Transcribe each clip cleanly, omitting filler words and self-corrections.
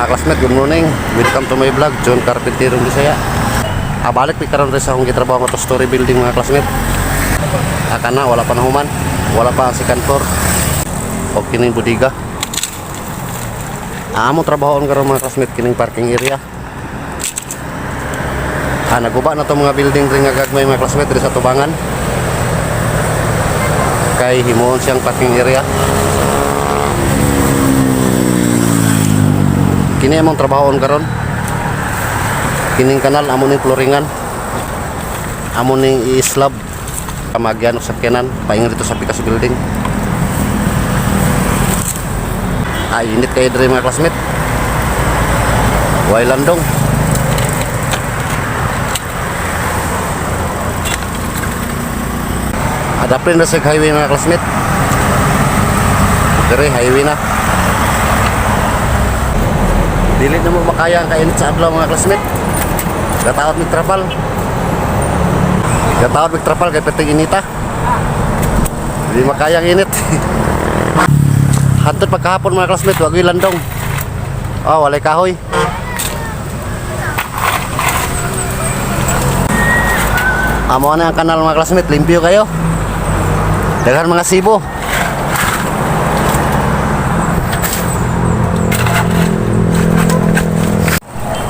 Mga classmate, good morning. Welcome to my vlog, John Carpintero Bisaya. Balik mi karon sa akong gitrabaho nga to story building, mga classmate. Kana wala pa nahuman. Wala pa ang second floor. O kining bodega. Among trabahoon karon, mga classmate, kining parking area. Naguba na to mga building ring nga gagmay, mga classmate, diri sa tubangan. Kay himuon siyang parking area. Kini among trabahoon karon. Kining kanal amo ning floringan. Amo ning i-slab. Kamagyan og sakyanan paingon dito sa Picasso building. Init kayo diri, mga classmate. Way landong. Adapin na sa highway, mga classmate. Diri highway na. Dili na mo makaya ang kainit sa adlaw, mga classmate. Gataot mig trapal. Gataot mig trapal kay perting inita. Di makaya ang init. Hantod pagkahapon, mga classmate, wag landong. Oh, walay kahoy. Amo na ang kanal, mga classmate, limpyo kayo. Daghan mga sibo.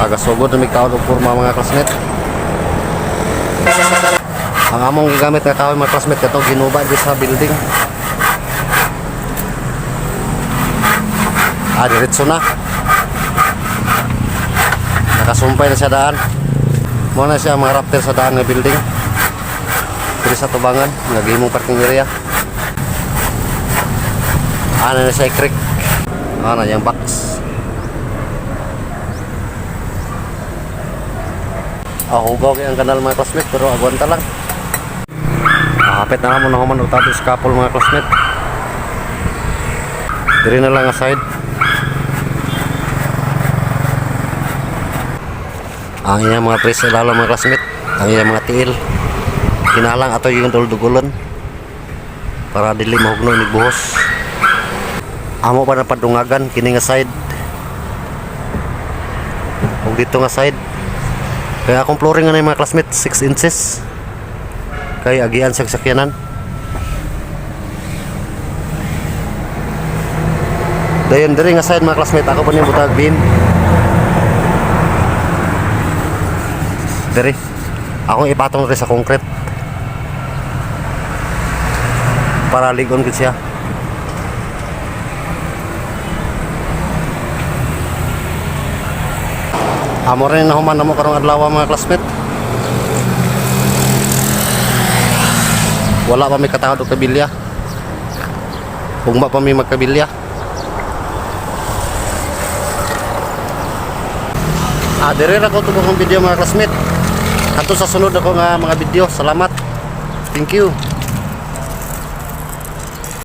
Aga sugod na may kaon og porma, mga classmate. Ang among gigamit nga kahoy, mga classmate, kato ginuba di sa building. Diretso na. Nakasumpay na siya daan. Mo na siya mga raptor sa daan nga building. Diri sa tubangan, nga gihimong parking area. Ana na siya creek. Ana yung box. Hugaw kay ang kanal, mga classmate, pero agwanta lang. Hapit na naman na human og tato scaffold, mga classmate. Diri na lang aside. Ang iyang mga press ilalo, mga classmate, ang iyang mga tiil. Kinalang ato yung duldugulon para dili mahugno ni buhos. Amo pa na padungagan kini nga side. Ug dito nga side. Kaya akong flooring nga na, mga classmate, 6 inches. Kay agian sa sakyanan. Dayon diri nga side, mga classmate, ako pa ni butag beam. Diri. Akong ipatong diri sa concrete. Para ligon gid siya. Amo rin na human namo karong adlaw, mga classmate. Wala pa may katawad og kabilya. Ugma pa may magkabilya. Dire ra ko tubok ang video, mga classmate. Kadto sa sunod ako nga mga video. Salamat. Thank you.